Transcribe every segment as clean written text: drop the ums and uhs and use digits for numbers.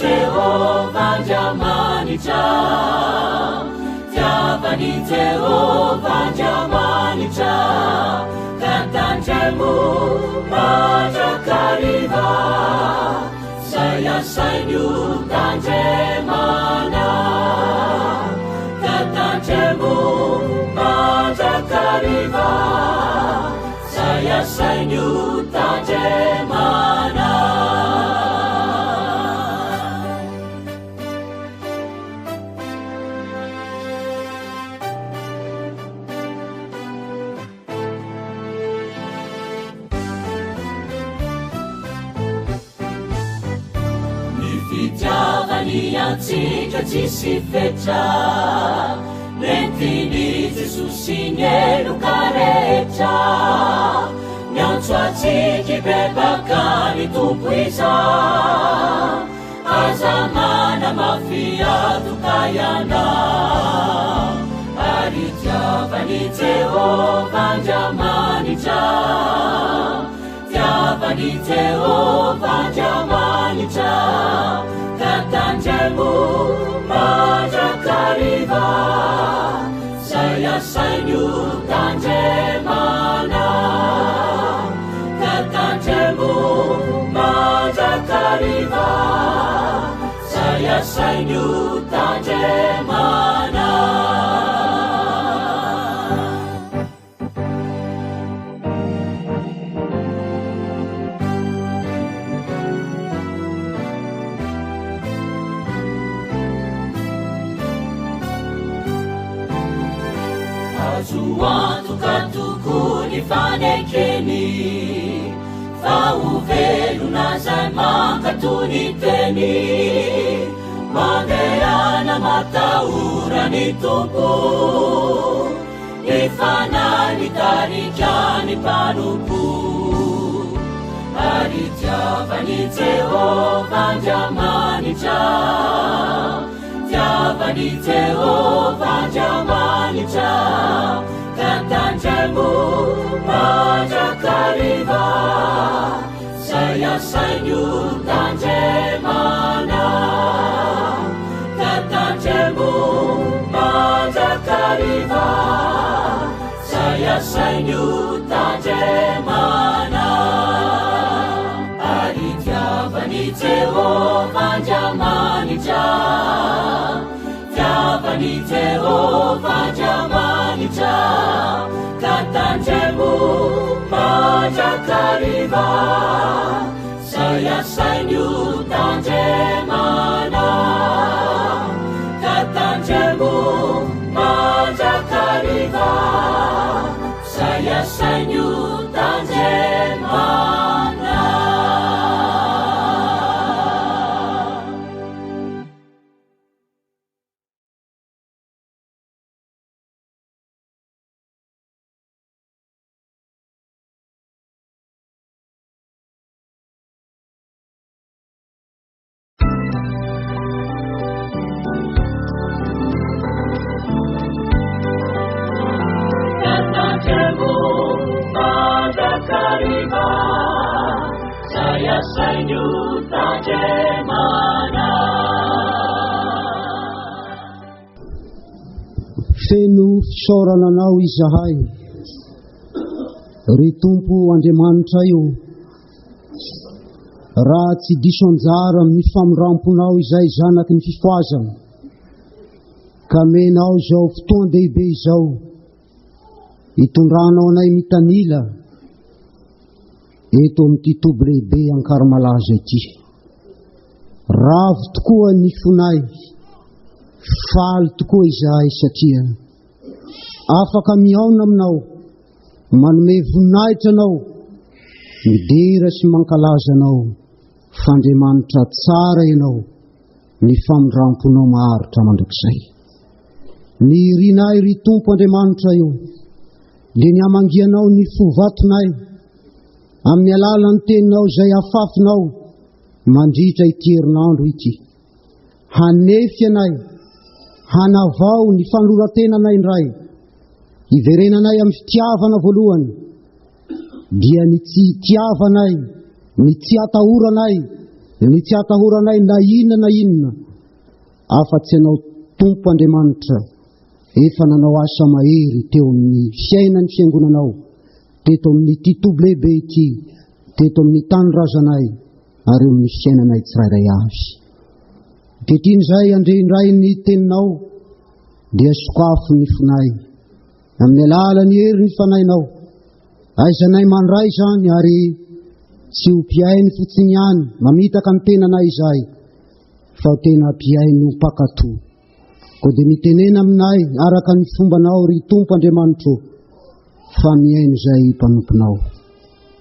Jehovah Andriamanitra, tiavan'i Jehovah Andriamanitra, ka tandremo mandrakariva, zay asainy ho tandremana, ka tandremo mandrakariva, zay asainy ho tandremana. Ny fitiavany antsika tsisy fetra, nentin'i Jesosy ny heloka rehetra. Miantso antsika hibebaka ny Tompo izao, aza manamafy antoka ianao. Ary itiavan'i Jehovah Andriamanitra. Tiavan'i Jehovah Andriamanitra, ka tandremo mandrakariva, zay asainy ho tandremana. Ka tandremo mandrakariva, zay asainy ho tandremana. Azo antoka tokoa ny fanekeny fa ho velona izay mankatò ny teny. Mandehana matahora ny Tompo. Ny Fanahy mitarika ny mpanompo, ary tiavan'i Jehovah Andriamanitra. Tiavan'i Jehovah Andriamanitra, ka tandremo mandrakariva, zay asainy ho tandremana. Ka tandremo mandrakariva, zay asainy ho tandremana. Ary tiavan'i Jehovah Andriamanitra, tiavan'i Jehovah Andriamanitra, ka tandremo mandrakariva, zay asainy ho tandremana. Ka tandremo mandrakariva, zay asainy ho tandremana. Feno fisaorana anao izahay, ry Tompo Andriamanitray o. Raha tsy diso anjara amin'ny famindramponao izay zanaky ny fifohazana, ka menao izao fotoan-dehibe izao, hitondranao anay mitanila eto amin'ity toby lehibe Ankarimalaza ity. Ravo tokoa ny fonay, faly tokoa izahay satria afaka mihaona aminao, manome voninahitra anao, midera sy mankalaza anao fa Andriamanitra tsara ianao, ny famindramponao maharitra mandrakizay. Ny irinay ry Tompo Andriamanitra io, dia ny hamangianao ny fo vatonay amin'ny alalan'ny teninao izay afafinao mandritra ity herinandro ity. Hanefy anay, hanavao ny fanoloran-tenanay indray, hiverenanay amin'ny fitiavana voalohany, dia ny tsy hitiavanay, ny tsy hatahoranay, Ny tsy atahoranay na inona na inona afa-tsy Ianao Tompo Andriamanitra efa nanao asa mahery teo amin'ny fiainan'ny Fiangonanao teto amin'ity toby lehibe ity, teto amin'ny tanindrazanay ary eo amin'ny fiainanay tsirairay avy. Ankehitriny izay handre indray ny Teninao dia sokafo ny fonay amin'ny alalan'ny herin'ny Fanahinao. Aizanay mandray izany ary tsy ho mpihaino fotsiny ihany mamitaka ny tenanay izahay fa ho tena mpihaino mpankatò. Koa dia mitenena aminay araka ny fombanao ry Tompo Andriamanitro fa mihaino izay mpanomponao.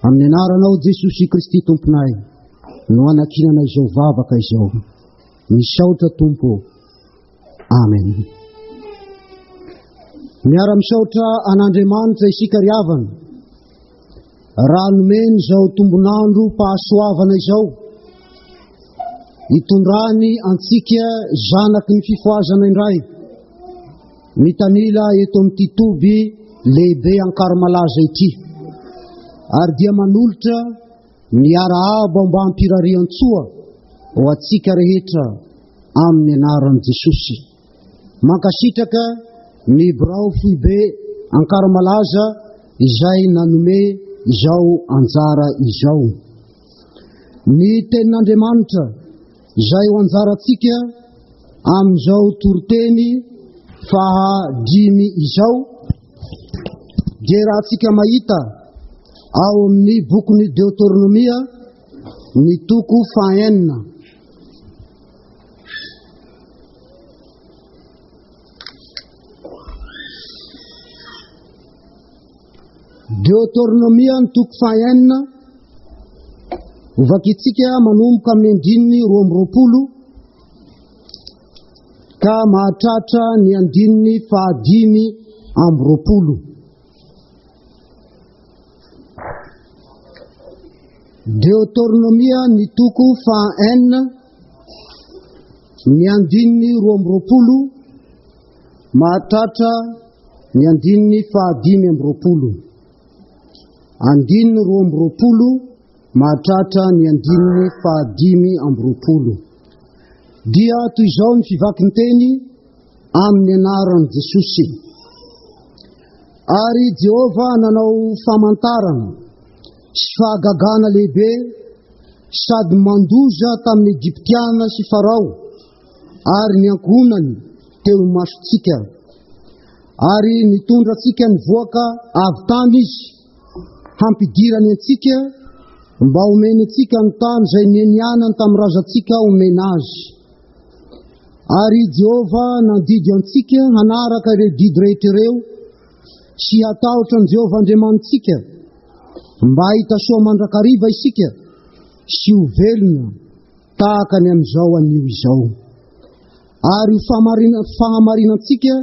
Amin'ny anaranao Jesosy Kristy Tomponay no anankinana izao vavaka izao. Misaotra Tompo. Amen. Miara-misaotra an'Andriamanitra isika ry havana raha nomeny izao tombon'andro pahasoavana izao hitondrany antsika zanaky ny fifohazana indray mitanila eto amin'ity toby lehibe Ankarimalaza ity ary dia manolotra ny arahaba mba hampirarian-tsoa ho antsika rehetra amin'ny anaran'i Jesosy. Mankasitraka ny birao foibe Ankaramalaza izay nanome izao anjara izao. Ny tenin'Andriamanitra izay ho anjarantsika amin'izao toriteny faha dimy izao dia rahantsika mahita ao amin'ny bokin'ny Deoteronomia ny toko fahenina. Deoteronomia ny toko fahenina hovakintsika manomboka amin'ny andininy 22 ka mahatratra ny andininy fahadimy amby roapolo. Deoteronomia ny toko faha-enina ny andininy 22 mahatratra ny andininy fahadimy amby roapolo. Andininy 22 mahatratra ny andininy fahadimy amby roapolo. Dia toy izao ny fivakin-teny amin'ny anaran'i Jesosy. Ary Jehovah nanao famantarana sy fahagagana lehibe sady mandoza tamin'ny Egyptiana sy Farao ary ny ankohonany teo imasontsika. Ary nitondra antsika nivoaka avy tany Izy hampidirany antsika mba homeny antsika ny tany izay nianianany tamin'ny razantsika homena azy. Ary i Jehovah nandidy antsika hanaraka ireo didy rehetra ireo sy hatahotra an'i Jehovah Andriamanitsika mba hahita soa mandrakariva isika sy ho velona tahaka ny amin'izao anio izao. Ary ho fahamarinantsika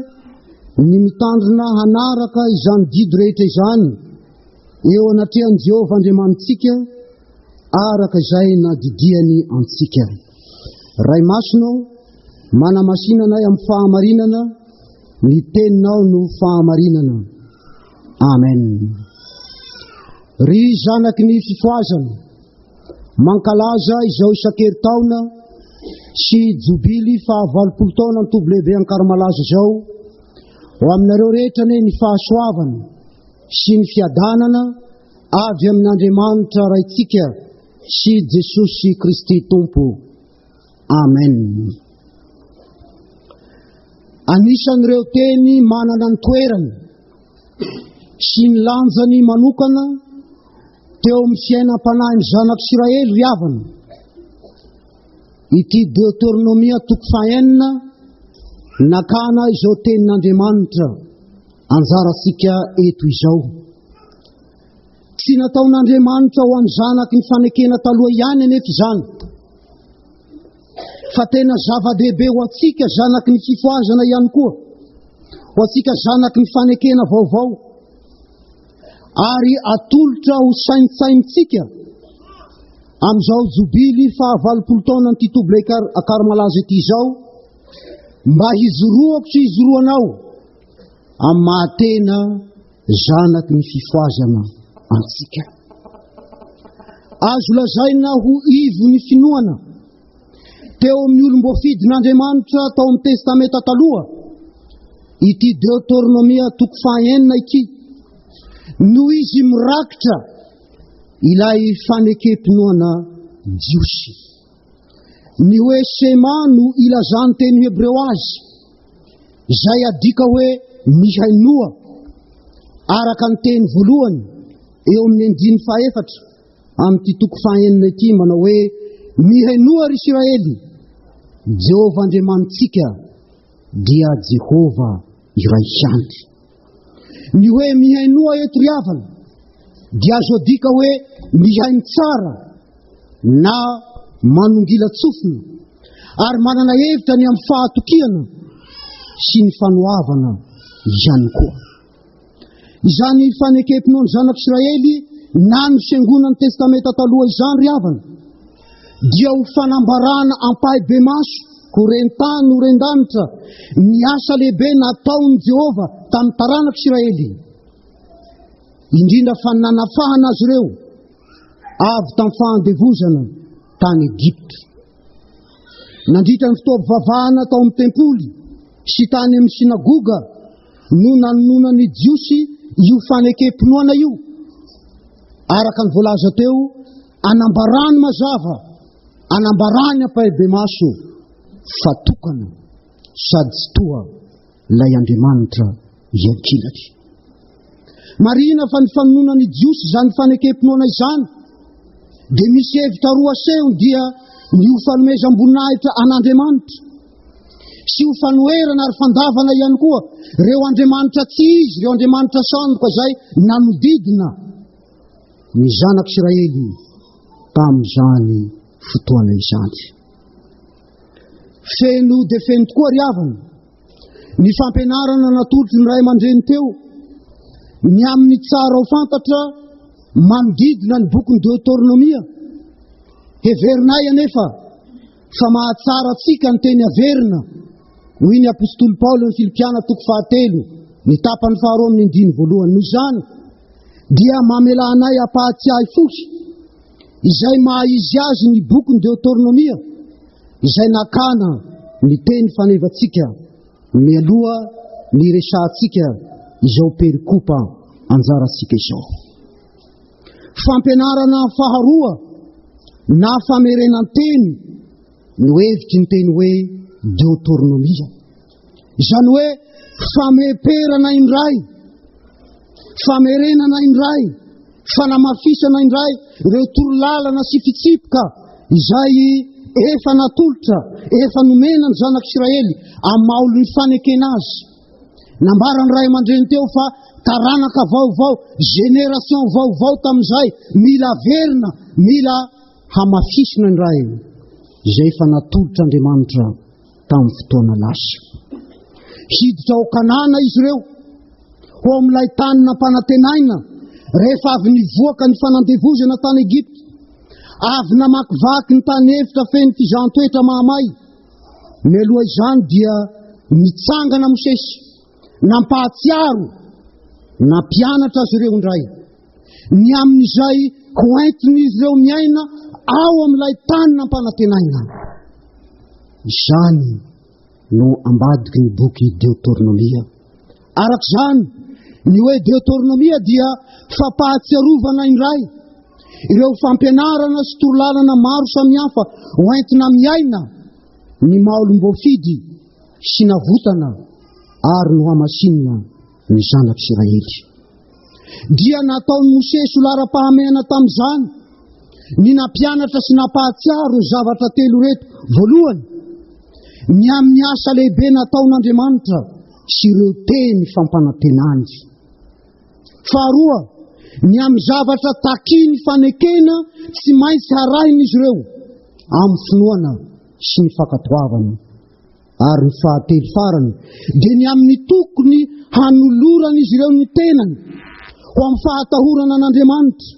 ny mitandrina hanaraka izany didy rehetra izany eo anatrehan'i Jehovah Andriamanitsika araka izay nadidiany antsika. Ray Masina ô, manamasina anay amin'ny fahamarinana, ny teninao no fahamarinana. Amen. Ry zanaky ny fifohazana, mankalaza izao isan-keritaona sy jobily faha 80 taona ny toby lehibe Ankaramalaza izao, ho aminareo rehetra anie ny fahasoavana sy ny fiadanana avy amin'Andriamanitra Raintsika sy Jesosy Kristy Tompo. Amen. Anisan'ireo teny manana ny toerany sy ny lanjany manokana teo amin'ny fiainam-panahin'ny zanak'Isiraely ry havana ity Deoteronomia toko fahenina nakana izao tenin'Andriamanitra anjarantsika eto izao. Tsy nataon'Andriamanitra ho an'ny zanaky ny fanekena taloha ihany anefa izany, fa tena zava-dehibe ho antsika zanaky ny fifohazana ihany koa, ho antsika zanaky ny fanekena vaovao, ary atolotra ho saintsaintsika amin'izao jobily faha-80 taona an'ity toby Ankarimalaza ity izao, mba hijoroako sy hijoroanao amin'ny maha-tena zanaky ny fifohazana antsika. Azo lazaina ho ivo ny finoana. Teo amin'ny olom-boafidin'Andriamanitra tao amin'ny Testamenta Taloha, ity Deoteronomia toko fahaenina ity, noho izy mirakitra ilay fanekem-pinoana jiosy. Ny hoe Shema no ilazan'ny teny hebreo azy, izay adika hoe mihainoa, araka ny teny voalohany eo amin'ny andininy fahefatra amin'ity toko fahenina ity manao hoe mihainoa ry Isiraely, Jehovah Andriamanitsika dia Jehovah iray ihany. Ny hoe mihainoa eto ry havana dia azo adika hoe mihaino tsara na manongilan-tsofina ary manana hevitra ny amin'ny fahatokiana sy ny fanoavana ihany koa. Izany fanekem-pinoan'ny zanak'Israely na ny fiangonan'ny Testamenta Taloha izany ry havana dia ho fanambarana ampahibemaso ho ren-tany ho ren-danitra ny asa lehibe nataon'i Jehovah tamin'ny taranak'Israely, indrindra fa ny nanafahana azy ireo avy tamin'ny fahandevozana tany Egypta. Nandritra ny fotoam-pivavahana tao amin'ny tempoly sy tany amin'ny synagoga no nanononan'ny Jiosy io fanekem-pinoana io. Araka ny voalaza teo, anambarany mazava, anambarany ampahibemaso fa tokana sady tsy toa ilay Andriamanitra iankinany. Marihina fa ny fanononan'ny Jiosy izany fanekem-pinoana izany dia misy hevitra roa asehony dia ny ho fanomezam-boninahitra an'Andriamanitra sy ho fanoherana ary fandavana ihany koa ireo andriamanitra tsy izy, ireo andriamanitra sandoka izay nanodidina ny zanak'Israely tamin'izany fotoana izany. Feno dia feno tokoa ry havana ny fampianarana natolotry ny ray aman-dreny teo ny amin'ny tsara ho fantatra manodidina ny bokin'ny Deoteronomia. Heverinay anefa fa mahatsara antsika ny teny averina, hoy ny apostoly Paoly ny Filipiana toko fahatelo, ny tapany faharoa amin'ny andininy voalohany. Noho izany dia mamela anay hampahatsiahy fohy izay maha izy azy ny bokin'ny Deoteronomia, izay nakana ny teny fanevantsika mialoha ny hiresahantsika izao perikopa anjarantsika izao. Fampianarana faharoa na famerenan-teny no hevitry ny teny hoe deotornomia. Izany hoe fameperana indray, famerenana indray, fanamafisana indray ireo torolalana sy fitsipika izay efa natolotra, efa nomena ny zanak'Israely amin'ny maha olon'ny fanekena azy. Nambaran'ny ray aman-dreny teo fa taranaka vaovao, génération vaovao tamin'izay, mila averina, mila hamafisina indray izay efa natolotr'Andriamanitra tamin'ny fotoana lasa. Hiditra ao Kanana izy ireo, ho amin'ilay tany nampanantenaina rehefa avy nivoaka ny fanandevozana tany Egypta, avy namakivaky ny tany efitra feno fizahan-toetra mahamay. Mialoha izany dia nitsangana Mosesy, nampahatsiaro, nampianatra azy ireo indray ny amin'izay ho entin'izy ireo miaina ao amin'ilay tany nampanantenaina. Izany no ambadiky ny boky Deotornomia. Araka izany, ny hoe Deotornomia dia fampahatsiarovana indray ireo fampianarana sy torolalana maro samihafa hoentina miaina ny maha olom-boafidy sy navotana ary nohamasinina ny zanak'Isiraely. Dia nataon'i Mosesy ho laharam-pahamehana tamin'izany ny nampianatra sy nampahatsiaro ny zavatra telo ireto. Voalohany, ny amin'ny asa lehibe nataon'Andriamanitra sy ireo teny fampanantenany. Faharoa, ny amin'ny zavatra takin'ny fanekena tsy maintsy harahin'izy ireo amin'ny finoana sy ny fankatoavana. Ary ny fahatelo farany dia ny amin'ny tokony hanoloran'izy ireo ny tenany ho amin'ny fahatahorana an'Andriamanitra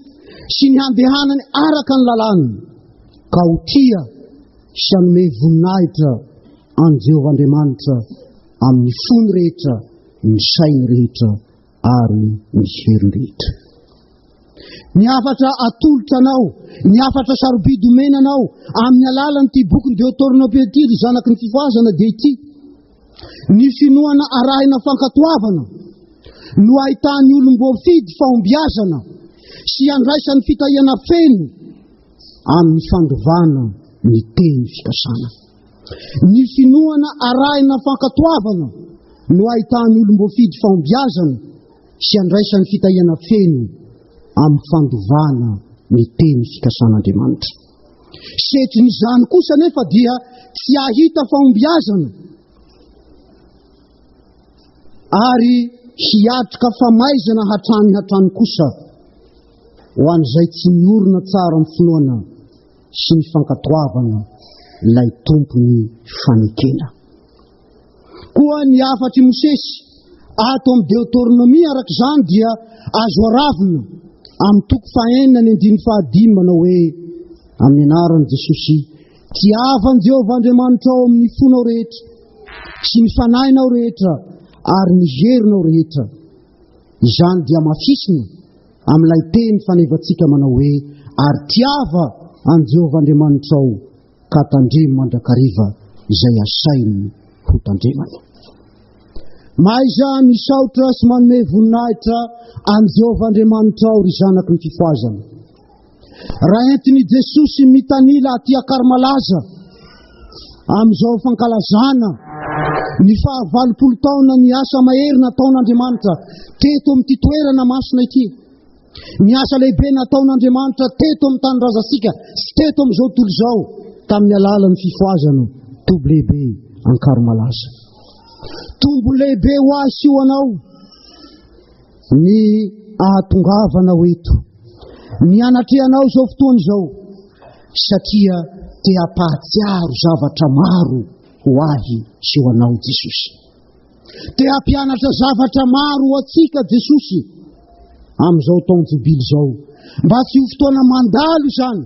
sy ny handehanany araka ny lalàny, ka ho tia sy hanome voninahitra an'i Jehovah Andriamanitra amin'ny fony rehetra, ny sainy rehetra ary ny heriny rehetra. Ny hafatra atolotra anao, ny hafatra sarobidy omena anao amin'ny alalan'ity bokin'ny Deoteronomia ity, ry zanaky ny fifohazana, dia ity. Ny finoana arahina fankatoavana no ahitan'ny olom-boafidy fahombiazana sy andraisany fitahiana feno amin'ny fandovana ny teny fikasana. Ny finoana arahina fankatoavana no ahitan'ny olom-boafidy fahombiazana sy andraisany fitahiana feno amin'ny fandovana ny teny fikasan'Andriamanitra. Setrin'izany kosa anefa dia tsy hahita fahombiazana ary hiatrika famaizana hatrany hatrany kosa ho an'izay tsy miorina tsara amin'ny finoana sy ny fankatoavana ilay Tompon'ny fanekena. Koa ny hafatr'i Mosesy ato amin'ny Deoteronomia araka izany dia azo aravina amin'ny toko fahenina ny andininy fahadimy manao hoe amin'ny anaran'i Jesosy tiava an'i Jehovah Andriamanitrao amin'ny fonao rehetra sy ny fanahinao rehetra ary ny herinao rehetra. Izany dia hamafisina amin'ilay teny fanevantsika manao hoe ary tiava an'i Jehovah Andriamanitrao ka tandremo mandrakariva izay asainy ho tandremana. Mahaiza misaotra sy manome voninahitra an'i Jehovah Andriamanitrao, ry zanaky ny fifohazana. Raha entin'i Jesosy mitanila aty Akarmalaza amin'izao fankalazana ny fahavalopolo taona ny asa mahery nataon'Andriamanitra teto amin'ity toerana masina ity, Ny asa lehibe nataon'Andriamanitra teto amin'ny tanindrazantsika sy teto amin'izao tontolo izao tamin'ny alalan'ny fifohazana toby lehibe Ankaromalaza. Tombo lehibe ho ahy sy ho anao ny ahatongavana ho eto, ny anatrehanao izao fotoana izao, satria te hampahatsiaro zavatra maro ho ahy sy ho anao Jesosy. Te hampianatra zavatra maro ho antsika Jesosy amin'izao taon-jobily izao. Mba tsy ho fotoana mandalo izany,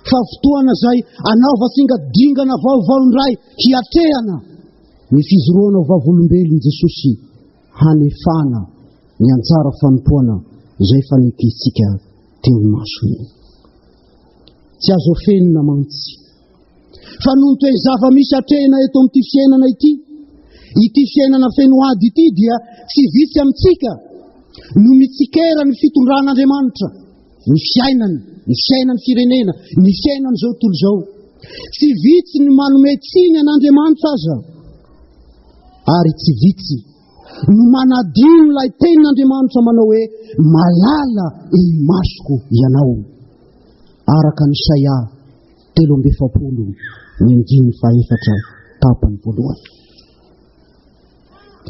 fa fotoana izay anaovantsika dingana vaovao indray hiatrehana ny fijoroana ho vavolombelon'i Jesosy hanefana ny anjara fanompoana izay efa nekentsika teo imasony. Tsy azo afenina mantsy Fa noho ny toe-zava-misy atrehina eto amin'ity fiainana ity, ity fiainana feno ady ity dia tsy vitsy amintsika no mitsikera ny fitondran'Andriamanitra, ny fiainany, ny fiainan'ny firenena, ny fiainan'izao tontolo izao. Tsy vitsy ny manome tsiny an'Andriamanitra aza, ary tsy vitsy no manadino ilay tenin'Andriamanitra manao hoe malala eo imasoko ianao, araka ny Isaia 43 ny andininy fahefatra tapany voalohany.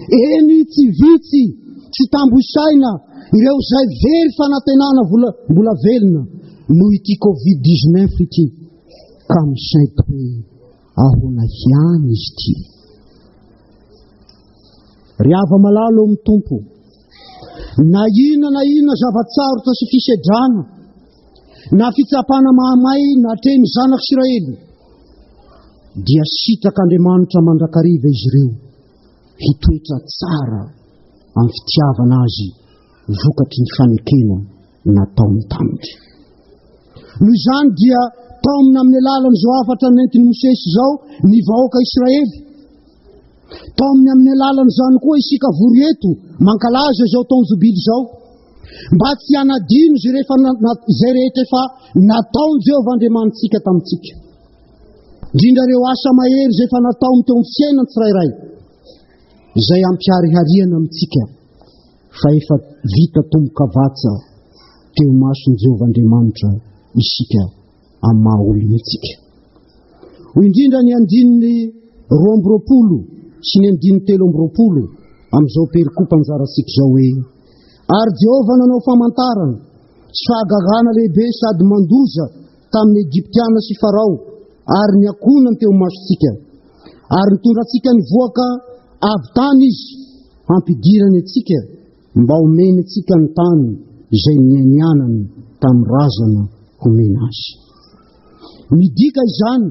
Eny tsy vitsy, tsy tambo isaina ireo izay very fanantenana vola, mbola velona noho ity Covid-19 ity ka misainty hoe ahoana ihany izy ity. Ry hava-malala ao amin'ny Tompo, na inona na inona zava-tsarotra sy fisedrana na fitsapana mahamay natrehin'ny zanak'Isiraely, dia sitrak'Andriamanitra mandrakariva izy ireo hitoetra tsara amin'ny fitiavana azy vokatry ny fanekena nataony taminy. Noho izany dia taomina amin'ny alalan'izao hafatra nentin'i Mosesy izao ny vahoaka Israely. Taominy amin'ny alalan'izany koa isika vory eto mankalaza izao taon-jobily izao. Mba tsy hanadino izay rehefa izay rehetra efa nataon'i Jehovah Andriamanitsika tamintsika. Indrindra ireo asa mahery izay efa nataony teo amin'ny fiainan'ny tsirairay izay ampiharihariana amintsika fa efa vita tombokavatsa teo imason'i Jehovah Andriamanitra isika amin'ny maha olona antsika. Hoy indrindra ny andininy 22 sy ny andininy 23 amin'izao perikopa anjarantsika izao hoe ary Jehovah nanao famantarana sy fahagagana lehibe sady mandoza tamin'ny Egyptiana sy Farao ary ny ankohonany teo masontsika ary nitondra antsika nivoaka avy tany izy hampidirany antsika mba homeny antsika ny tany izay nianianany tamin'ny razana homena azy. Midika izany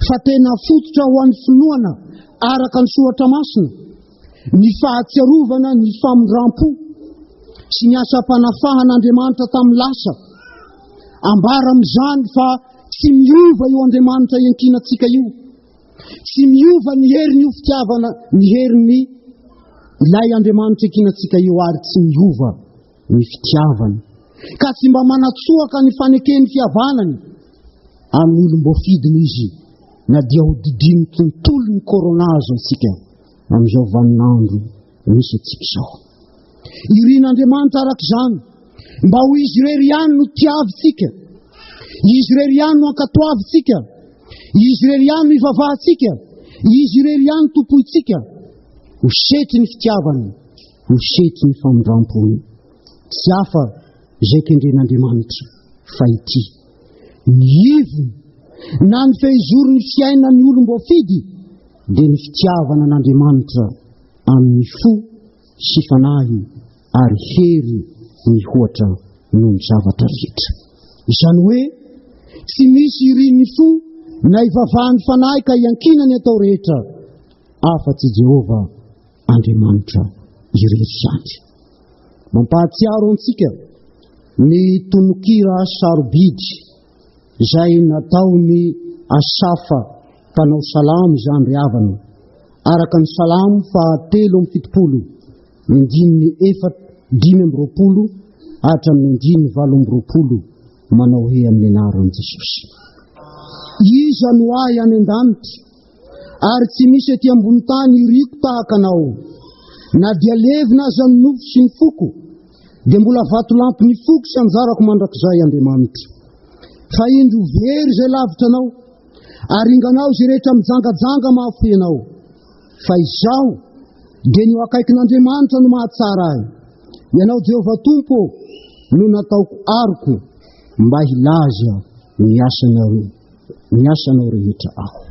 fa tena fototra ho an'ny finoana araka ny soratra masina ny fahatsiarovana ny famindram-po sy ny asam-panafahan'Andriamanitra tamin'ny lasa. Ambara amin'izany fa tsy miova io Andriamanitra iankinantsika io. Tsy miova ny herin'io fitiavana, ny herin'ny ilay Andriamanitra iankinantsika io ary tsy miova ny fitiavany. Ka tsy mba manatsoaka ny faneken'ny fihavanany amin'ny olom-boafidiny izy na dia hodidin'ny tontolon'ny corona aza isika amin'izao vaninandro misy antsika izao. Irin'Andriamanitra araka izany mba ho izy irery ihany no tiavintsika, izy irery ihany no ankatoavintsika, izy irery ihany no ivavahantsika, izy irery ihany tompointsika. Ho setry ny fitiavany, ho setry ny famindrampony. Tsy hafa izay kendren'Andriamanitra fa ity. Ny ivony na ny fehizoron'ny fiainan'ny olom-boafidy dia ny fitiavana an'Andriamanitra amin'ny fo sy fanahy ary hery mihoatra noho ny zavatra rehetra. Izany hoe tsy misy irin'ny fo na ivavahan'ny fanahy ka iankinany atao rehetra afa-tsy Jehovah Andriamanitra irery ihany. Mampahatsiaro antsika ny tononkira sarobidy izay nataon'i Asafa mpanao salamo izany ry havana, araka ny salamo faha-73, ny andininy efa 25 hatramin'ny andininy 28 manao hoe amin'ny anaran'i Jesosy. Iza no ahy any an-danitra? Ary tsy misy ety ambony tany iriko tahaka anao. Na dia levona aza ny nofo sy ny foko, dia mbola vatolampy ny foko sy anjarako mandrakizay Andriamanitra. Fa indro very izay lavitra anao, ary ringanao izay rehetra mijangajanga mahafoy anao. Fa izaho dia ny ho akaikin'Andriamanitra no mahatsara ahy. Ianao Jehovah Tompo no nataoko aroko mba hilaza ny asanareo, ny asanao rehetra aho.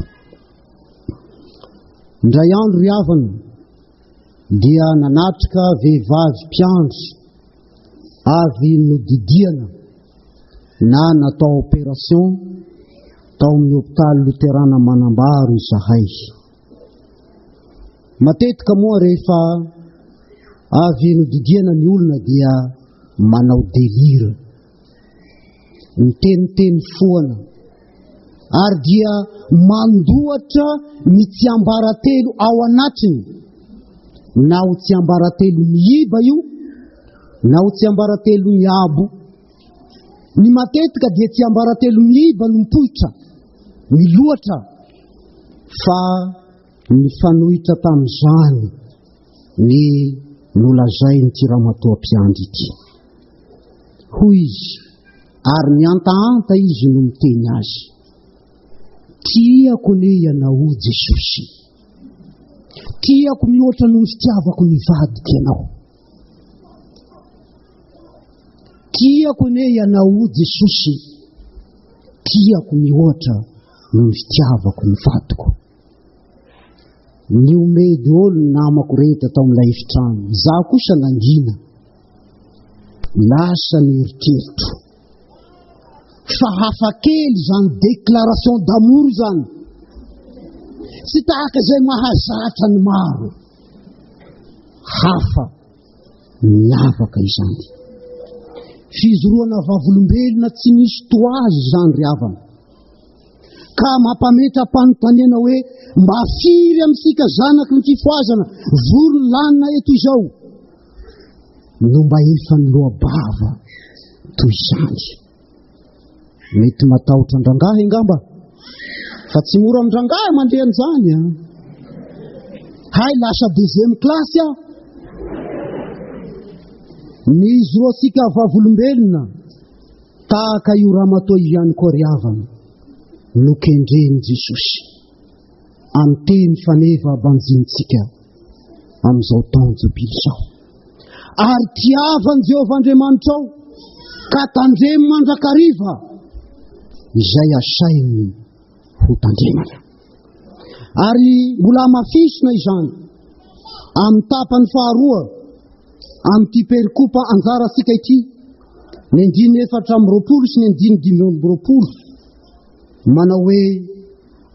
Indray andro ry havana dia nanatrika vehivavy mpiandry avy nodidiana na natao opération tao amin'ny hopitaly Loterana Manambaro izahay. Matetika moa rehefa avy nodidiana ny olona dia manao délire. miteniteny foana ary dia mandoatra ny tsiambaratelo ao anatiny, na ho tsiambaratelo miiba io, na ho tsiambaratelo miabo. Ny matetika dia tsiambaratelo miiba no mipoitra, miloatra, fa nifanohitra tamin'izany ny nolazain'ity ramatoa mpiandry ity. Hoy izy, ary mihantahanta izy no miteny azy, Tiako anie ianao Jesosy. Tiako mihoatra noho ny fitiavako ny vadiko ianao. Tiako anie ianao Jesosy. Tiako mihoatra noho ny fitiavako ny vadiko. Nihomehy daholo ny namako rehetra tao amin'ilay efitrano. Izaho kosa nangina. Lasa ny eritreritro. Fa hafa kely izany déclaration d'amour izany. Tsy tahaka izay mahazatra ny maro. Hafa miavaka izany. Fijoroana vavolombelona tsy nisy toa azy izany ry havana. Ka mampametra-panontaniana hoe mba firy amintsika zanaky ny fifohazana vory lanina eto izao no mba efa niloa-bava toy izany. Mety matahotra an-drangahy angamba fa tsy mora amin-drangahy mandeha an'izany an. Hay lasa deuxième classe aho. Ny ijoroantsika vavolombelona Tahaka io ramatoa io ihany koa ry havana no kendren'i Jesosy amin'ny teny faneva banjinintsika amin'izao taon-jobily izao. Ary tiavan'i Jehovah Andriamanitrao ka tandremo mandrakariva izay asainy ho tandremana. Ary mbola hamafisina izany amin'ny tapany faharoa amin'ity perikopa anjarantsika ity, ny andininy 24 sy ny andininy 25, manao hoe,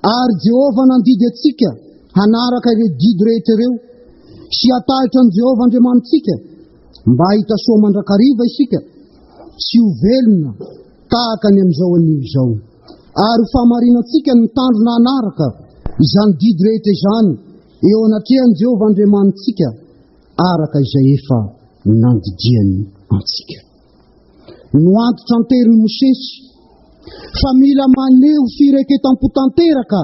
Ary Jehovah nandidy antsika hanaraka ireo didy rehetra ireo sy hatahotra an'i Jehovah Andriamanitsika. Mba hahita soa mandrakariva isika sy ho velona tahaka ny amin'izao anio izao. Ary ho fahamarinantsika ny mitandrina hanaraka izany didy rehetra izany eo anatrehan'i Jehovah Andriamanitsika araka izay efa nandidiany antsika. Noantitranterin'i Mosesy fa mila maneho fireketam-po tanteraka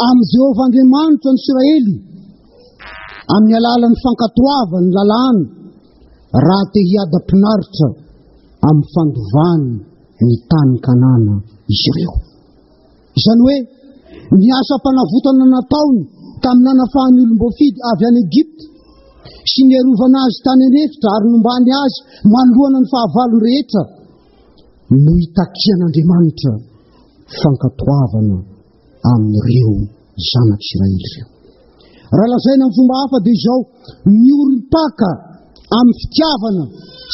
amin'i Jehovah Andriamanitra ny Isiraely amin'ny alalan'ny fankatoavany ny lalàny raha te hiadam-pinaritra amin'ny fandovany ny tany Kanana izy ireo. Izany hoe, ny asam-panavotana nataony tamin'ny nanafahany olom-boafidy avy any Egypta sy niarovana azy tany an'efitra ary nombany azy manoloana ny fahavalony rehetra no itakian'Andriamanitra fankatoavana amin'ireo zanak'Isiraely ireo. Raha lazaina amin'ny fomba hafa dia izao, miorim-paka amin'ny fitiavana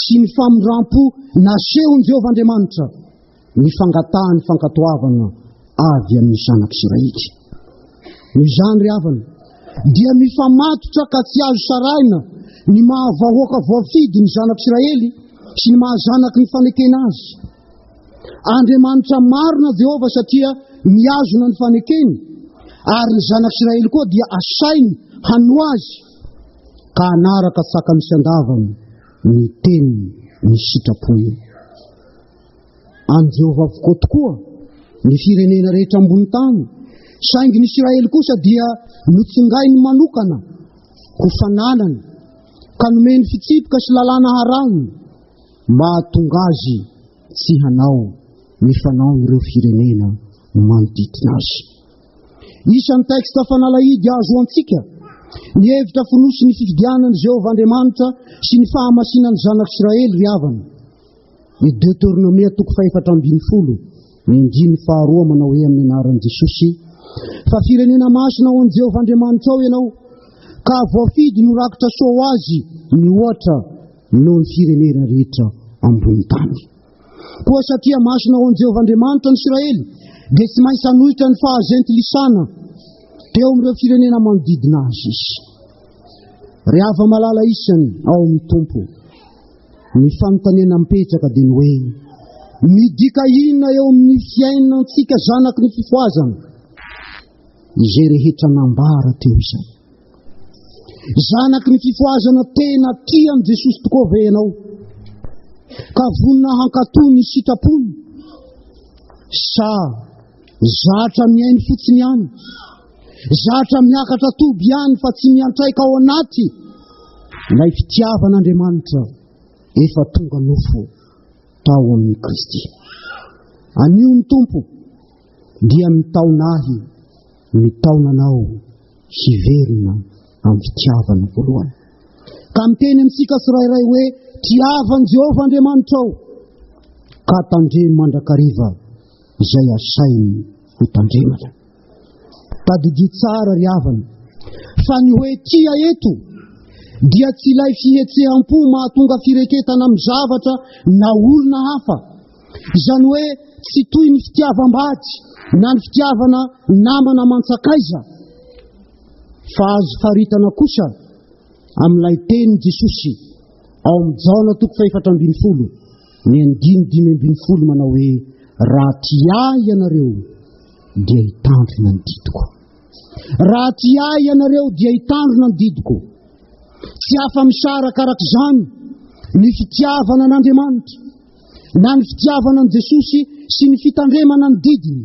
sy ny famindram-po nasehon'i Jehovah Andriamanitra ny fangatahany fankatoavana avy amin'ny zanak'Isiraely. Noho izany ry havana, dia mifamatotra ka tsy azo sarahina ny maha vahoaka voafidy ny zanak'Isiraely sy ny maha zanaky ny fanekena azy. Andriamanitra marina Jehovah satria mihazona ny fanekeny, ary ny zanak'Isiraely koa dia asainy hanoa azy ka hanaraka tsakany sy andavany ny teniny ny sitrapony. An'i Jehovah avokoa tokoa ny firenena rehetra ambony tany, saingy ny Isiraely kosa dia notsongainy manokana ho fananany ka nomeny fitsipika sy lalàna harahiny mba hahatonga azy tsy hanao ny fanaon'ireo firenena manodidina azy. Isan'ny texte fanalahidy ahazoantsika ny hevitra fonosin'ny fifidianan'i Jehovah Andriamanitra sy ny fahamasinan'ny zanak'Israely ry havana. Ny Deoteronomia toko fahefatra ambin'ny folo, ny andininy faharoa manao hoe amin'ny anaran'i Jesosy, fa firenena masina ho an'i Jehovah Andriamanitrao ianao, ka voafidy no rakitra soa ho azy mihoatra noho ny firenena rehetra ambony tany. Koa satria masina ho an'i Jehovah Andriamanitra ny Isiraely, dia tsy maintsy hanohitra ny fahazentilisana teo amin'ireo firenena manodidina azy izy. Ry hava-malala isany ao amin'ny Tompo, Ny fanontaniana mipetraka dia ny hoe, midika inona eo amin'ny fiainantsika zanaky ny fifohazana izay rehetra nambara teo izay? Zanaky ny fifohazana tena tia an'i Jesosy tokoa ve ianao? Ka vonona hankatò ny sitrapony? Sa zatra mihaino fotsiny ihany? Zatra miakatra toby ihany fa tsy miantraika ao anaty ilay fitiavan'Andriamanitra efa tonga nofo tao amin'i Kristy. Anio ny Tompo dia mitaona ahy, mitaona anao hiverina amin'ny fitiavana voalohany. Ka miteny amintsika tsirairay hoe tiavan'i Jehovah Andriamanitrao ka tandremo mandrakariva izay asainy ho tandremana. Tadidio tsara ry havana fa ny hoe tia eto dia tsy ilay fihetseham-po mahatonga fireketana amin'ny zavatra na olona hafa. Izany hoe tsy toy ny fitiavam-bady na ny fitiavana namana aman-tsakaiza fa azo faritana kosa amin'ilay tenin'i Jesosy ao amin'ny Jaona toko fahefatra ambin'ny folo ny andininy 15 manao hoe raha tia ahy ianareo dia hitandrina ny didiko. Raha tia ahy ianareo dia hitandrina ny didiko. Tsy afa-misaraka araka izany ny fitiavana an'Andriamanitra na ny fitiavana an'i Jesosy sy ny fitandremana ny didiny.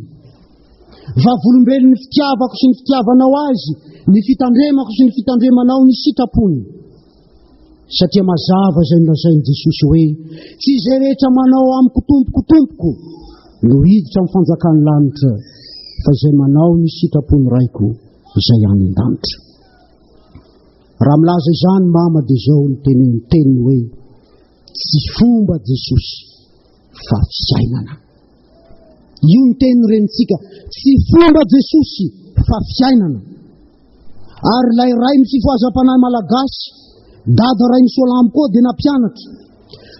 Vavolombelon'ny fitiavako sy ny fitiavanao azy ny fitandremako sy ny fitandremanao ny sitrapony. Satria mazava izay nolazain'i Jesosy hoe tsy izay rehetra manao amiko tompoko tompoko no hiditra amin'ny fanjakan'ny lanitra fa izay manao ny sitrapon'ny Raiko izay any an-danitra. Raha milaza izany mama dia izao ny teniny teniny hoe tsy fomba Jesosy fa fiainana. Io ny teny renintsika, tsy fomba Jesosy fa fiainana. Ary ilay rain'ny fifohazam-panahy malagasy, Dada Rainisoalambo koa dia nampianatra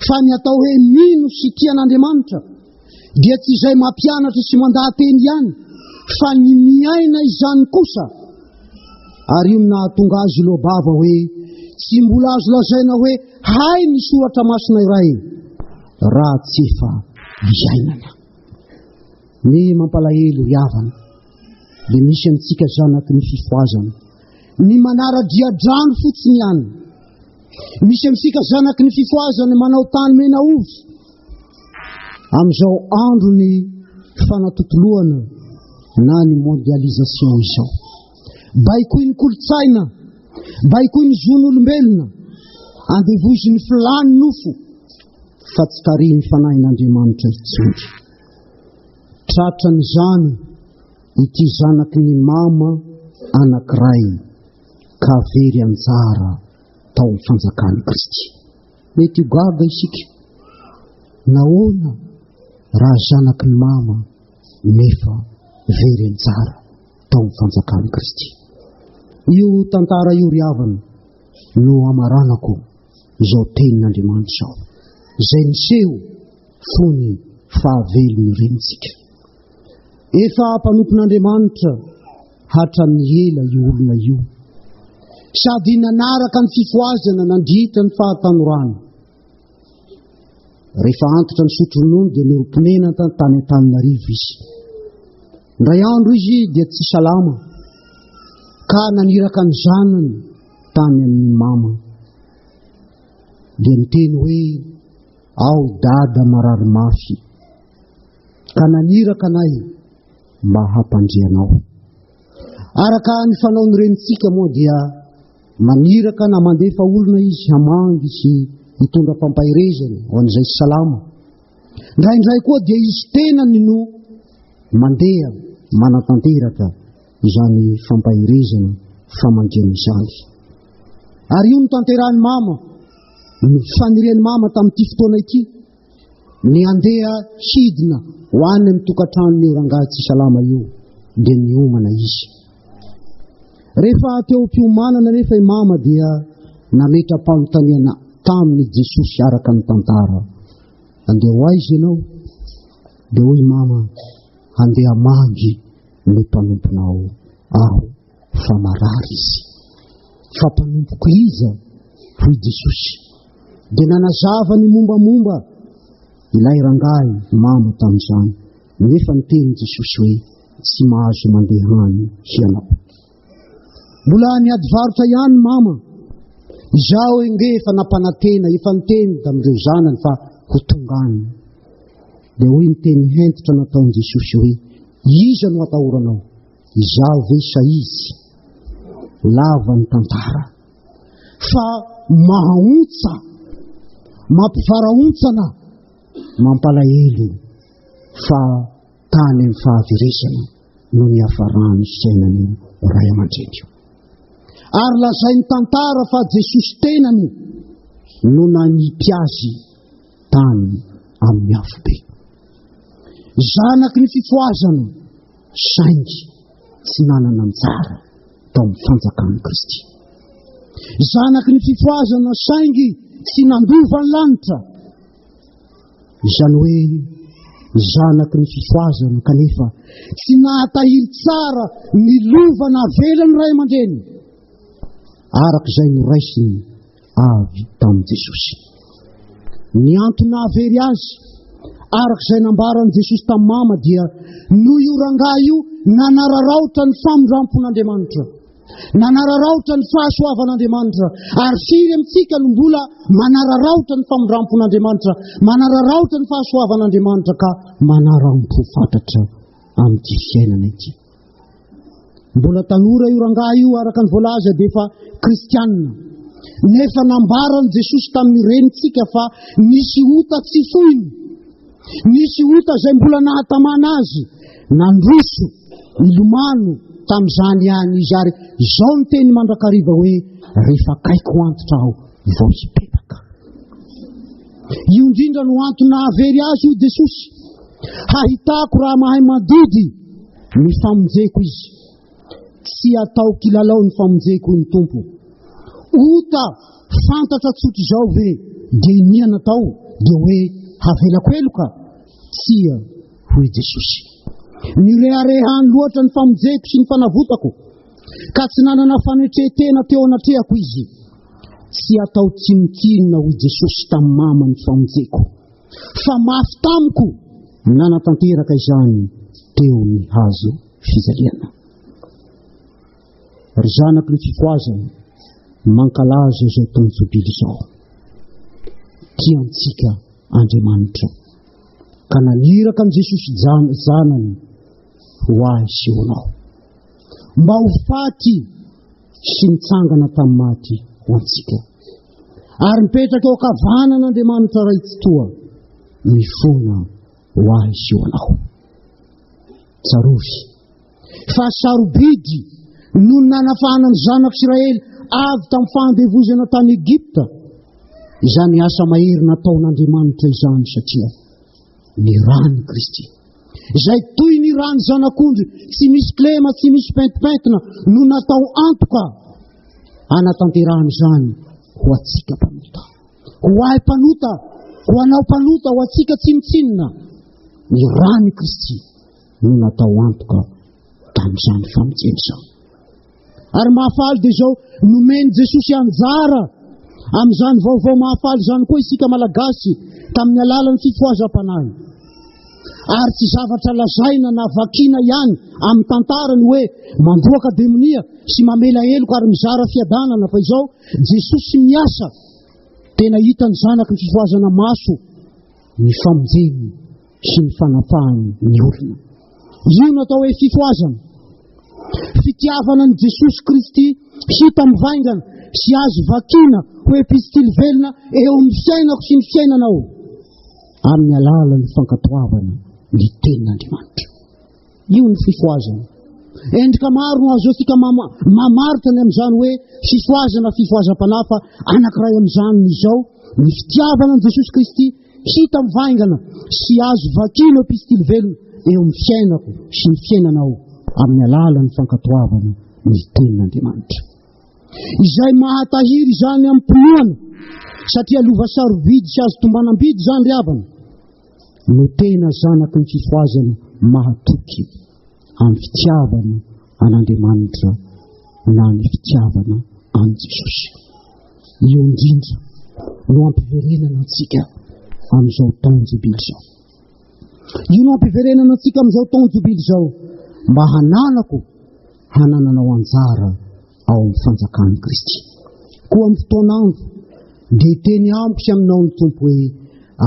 fa ny atao hoe mino sy tia an'Andriamanitra dia tsy izay mampianatra sy mandaha-teny ihany fa ny miaina izany kosa. Ary io no nahatonga azy loa-bava hoe tsy mbola azo lazaina hoe hay ny soratra masina iray raha tsy efa iainana. Ny mampalahelo ry havana dia misy amintsika zanaky ny fifohazana ny manara-dia-drano fotsiny ihany. Misy amintsika zanaky ny fifohazana manao tany mena ovy amin'izao andro ny fanatontoloana na ny mondialisation izao. Baikoin'ny kolontsaina, baikoin'ny zon'olombelona, andevozin'ny filàn'ny nofo fa tsy tarihin'ny fanahin'Andriamanitra intsony. Tratran'izany ity zanaky ny mama anankiray ka very anjara tao amin'ny fanjakan'i Kristy. Mety ho gaga isika, nahoana raha zanaky ny mama nefa very anjara tao amin'ny fanjakan'i Kristy? Io tantara io ry havana no hamaranako izao tenin'Andriamanitra izao, izay niseho fony fahavelon'ny renintsika. Efa mpanompon'Andriamanitra hatramin'ny ela io olona io, sady nanaraka ny fifohazana nandritra ny fahatanorany. Rehefa antitra nisotro ronono dia norom-ponenana tany Antananarivo izy. Indray andro izy dia tsy salama ka naniraka ny zanany tany amin'ny mama. Dia niteny hoe ao dada marary mafy ka naniraka anay mba hampandre anao. Araka ny fanaon'ny renintsika moa dia maniraka na mandefa olona izy hamangy sy hitondra fampaherezana ho an'izay salama. Indraindray koa dia izy tenany no mandeha manatanteraka izany fampaherezana famangiana izany. Ary io no tanterahin'i mama, ny fanirian'i mama tamin'ity fotoana ity. Ny handeha hidina ho any amin'ny tokantranon'io rangahy tsy salama io dia niomana izy. Rehefa teo am-piomanana anefa i mama dia nametra-panontaniana taminy Jesosy araka ny tantara. Andeha ho aiza ianao? Dia hoy mama, handeha hamangy ny mpanomponao aho fa marary izy. Fa mpanompoko iza? Hoy Jesosy. Dia nanazava ny mombamomba ilay rangahy mamo tamin'izany, nefa niteny Jesosy hoe, Tsy mahazo mandeha any hianao. Mbola niady varotra ihany mama. Izaho ange efa nampanantena, efa niteny tamin'ireo zanany fa ho tonga any. Dia hoy ny teny hentitra nataon'i Jesosy hoe, Iza no atahoranao? Izaho ve sa izy? Lava ny tantara. Fa mahaontsa, mampivarahontsana, mampalahelo fa tany amin'ny fahaverezana no niafaran'ny fiainan'io ray aman-dreny io. Ary lazain'ny tantara fa Jesosy tenany no nanipy azy tany amin'ny afobe. Zanaky ny fifohazana saingy tsy nanana anjara tao amin'ny fanjakan'i Kristy. Zanaky ny fifohazana saingy tsy nandova ny lanitra. Izany hoe zanaky ny fifohazana kanefa tsy nahatahiry tsara ny lova navelan'ny ray aman-dreny araka izay noraisiny avy tamin'i Jesosy. Ny antony nahavery azy, araka izay nambaran'i Jesosy tamin'i Mama dia noho io rangahy io nanararaotra ny famindrampon'Andriamanitra, nanararaotra ny fahasoavan'Andriamanitra. Ary firy amintsika no mbola manararaotra ny famindrampon'Andriamanitra, manararaotra ny fahasoavan'Andriamanitra ka manaram-po fatratra amin'ity fiainana ity. Mbola tanora io rangahy io araka ny voalaza dia efa kristianina. Nefa nambaran'i Jesosy tamin'ny renintsika fa nisy ota tsy foiny. Nisy ota izay mbola nahatamana azy. Nandroso, nilomano tamin'izany ihany izy ary izao ny teny mandrakariva hoe rehefa akaiko antitra aho vao hibebaka. Io indrindra no antony nahavery azy hoy Jesosy. Hahitako raha mahay mandidy ny famonjeko izy. Tsy atao kilalao ny famonjeko hoy ny Tompo. Ota fantatra tsotra izao ve dia iniana atao dia hoe havelako heloka? Tsia hoy Jesosy. Nireharehany loatra ny famonjeko sy ny fanavotako ka tsy nanana fanetren-tena teo anatrehako izy. Tsy atao tsinontsinona hoy Jesosy tamin'ny mama ny famonjeko, fa mafy tamiko nanatanteraka izany teo amin'ny hazo fijaliana. Ry zanaky ny fifohazana, mankalaza izao taon-jobily izao. Tia antsika Andriamanitra, ka naniraka an'i Jesosy Zanany ho ahy sy ho anao, mba ho faty sy nitsangana tamin'ny maty ho antsika. Ary mipetraka eo ankavanan'Andriamanitra Ray Tsitoha, mifona ho ahy sy ho anao. Tsarovy fa sarobidy noho ny nanafahana ny zanak'Israely avy tamin'ny fahandevozana tany Egypta izany asa mahery nataon'Andriamanitra izany satria ny ran'i Kristy izay toy ny ran'ny zanak'ondry tsy misy kilema tsy misy pentimpentina no natao antoka hanatanterahana izany ho antsika mpanota ho ahy mpanota ho anao mpanota ho antsika tsinontsinona ny ran'i Kristy no natao antoka tamin'izany famonjena izany. Ary mahafaly dia izao, nomen'i Jesosy anjara amin'izany vaovao mahafaly izany koa isika Malagasy tamin'ny alalan'ny fifohazam-panahy. Ary tsy zavatra lazaina na vakiana ihany amin'ny tantara ny hoe mandroaka demonia sy mamela heloka ary mizara fiadanana fa izao Jesosy miasa tena hitan'ny zanaky ny fifohazana maso ny famonjeny sy ny fanapahany ny olona. Io no atao hoe fifohazana. Fitiavana an'i Jesosy Kristy hita mivaingana sy azo vakiana ho epistily velona eo amin'ny fiainako sy ny fiainanao amin'ny alalan'ny fankatoavana ny tenin'Andriamanitra. Io ny fifohazana. Endrika maro no azontsika mamaritra ny amin'izany hoe fifohazana fifohazam-panahy fa anankiray amin'izany ny izao ny fitiavana an'i Jesosy Kristy hita mivaingana sy azo vakiana epistily velona eo amin'ny fiainako sy ny fiainanao amin'ny alalan'ny fankatoavana ny tenin'Andriamanitra. Izay mahatahiry izany amim-pinoana satria lova sarobidy sy azo tombanam-bidy izany ry havana no tena zanaky ny fifohazana mahatoky amin'ny fitiavana an'Andriamanitra na ny fitiavana an'i Jesosy. Io indrindra no ampiverenana antsika amin'izao taon-jobily izao. Io no ampiverenana antsika amin'izao taon-jobily izao mba hananako hanananao anjara ao amin'ny fanjakan'i Kristy. Koa amin'ny fotoan'andro dia hiteny amiko sy aminao ny Tompo hoe,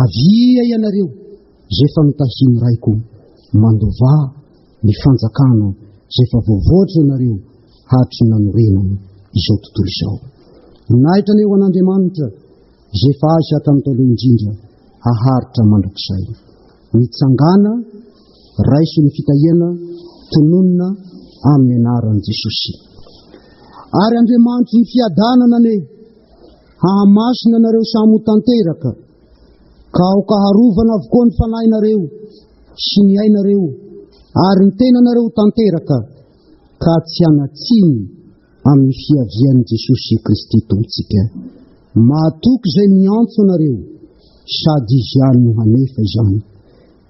Avia ianareo izay efa notahian'ny Raiko, mandovà ny fanjakana izay efa voavoatra ianareo hatry ny nanorenana izao tontolo izao. Voninahitra anie ho an'Andriamanitra izay efa azy hatramin'ny taloha indrindra haharitra mandrakizay. Mitsangàna, raiso ny fitahiana, tononina amin'ny anaran'i Jesosy. Ary Andriamanitry ny fiadanana anie hahamasina anareo samy ho tanteraka, ka aoka harovana avokoa ny fanahinareo sy ny ainareo ary ny tenanareo ho tanteraka, ka tsy hanan-tsiny amin'ny fiavian'i Jesosy Kristy Tompontsika. Mahatoky izay miantso anareo, sady Izy ihany no hanefa izany.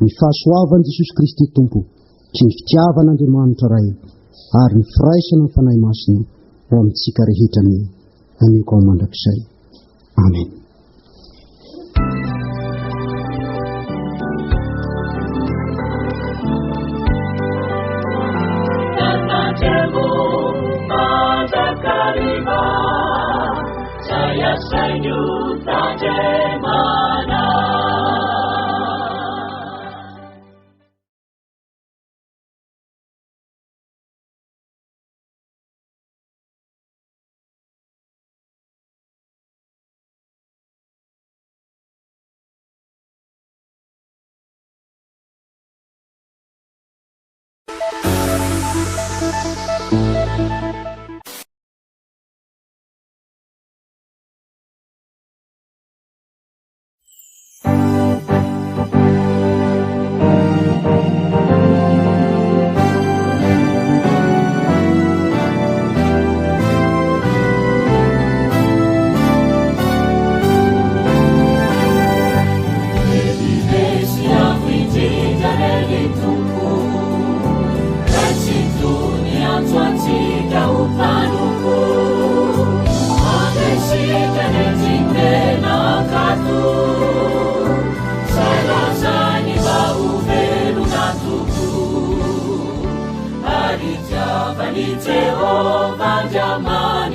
Ny fahasoavan'i Jesosy Kristy Tompo sy ny fitiavan'Andriamanitra Ray ary ny firaisana amin'ny Fanahy Masina ho amintsika rehetra anie, anio ka ho mandrakizay. Amen.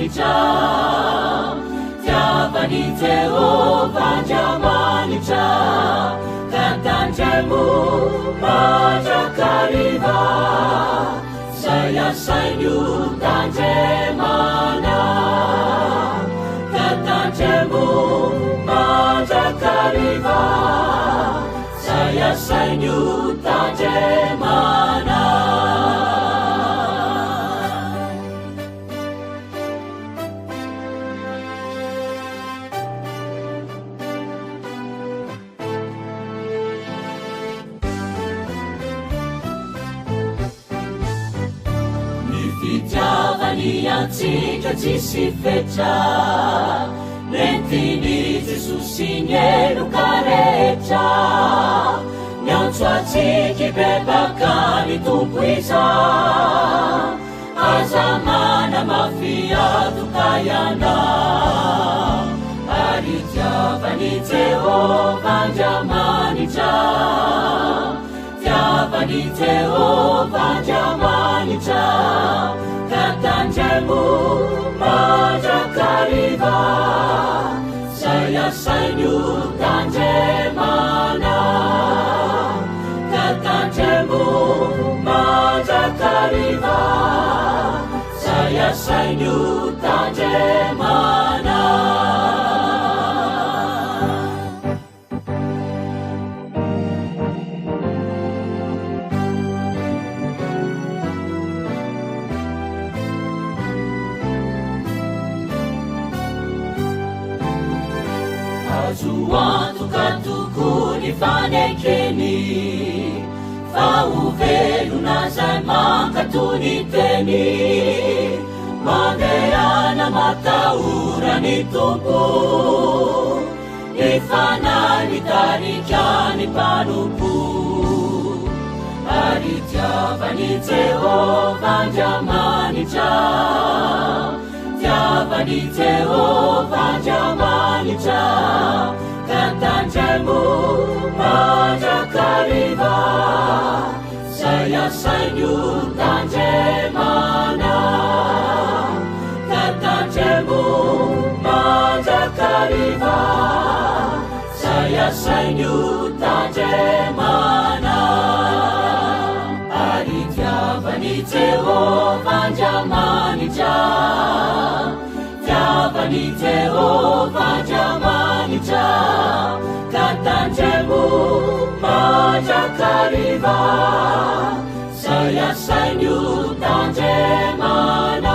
Andriamanitra, tiavan'i Jehovah Andriamanitra, ka tandremo mandrakariva, zay asainy ho tandremana, ka tandremo mandrakariva, zay asainy ho tandremana. Ny fitiavany antsika tsisy fetra, nentin'i Jesosy ny heloka rehetra. Miantso antsika hibebaka ny Tompo izao. Aza manamafy antoka ianao, ary tiavan'i Jehovah Andriamanitra. Tiavan'i Jehovah Andriamanitra, ka tandremo mandrakariva, zay asainy ho tandremana. Ka tandremo mandrakariva, zay asainy ho tandremana. Azo antoka tokoa ny fanekeny, fa ho velona izay mankatò ny teny. Mandehana matahora ny Tompo, ny Fanahy mitarika ny mpanompo. Ary tiavan'i Jehovah Andriamanitra, tiavan'i Jehovah Andriamanitra, ka tandremo mandrakariva, zay asainy ho tandremana. Ka tandremo mandrakariva, zay asainy ho tandremana. Ary tiavan'i Jehovah Andriamanitra, tiavan'i Jehovah Andriamanitra, ka tandremo mandrakariva, zay asainy ho tandremana.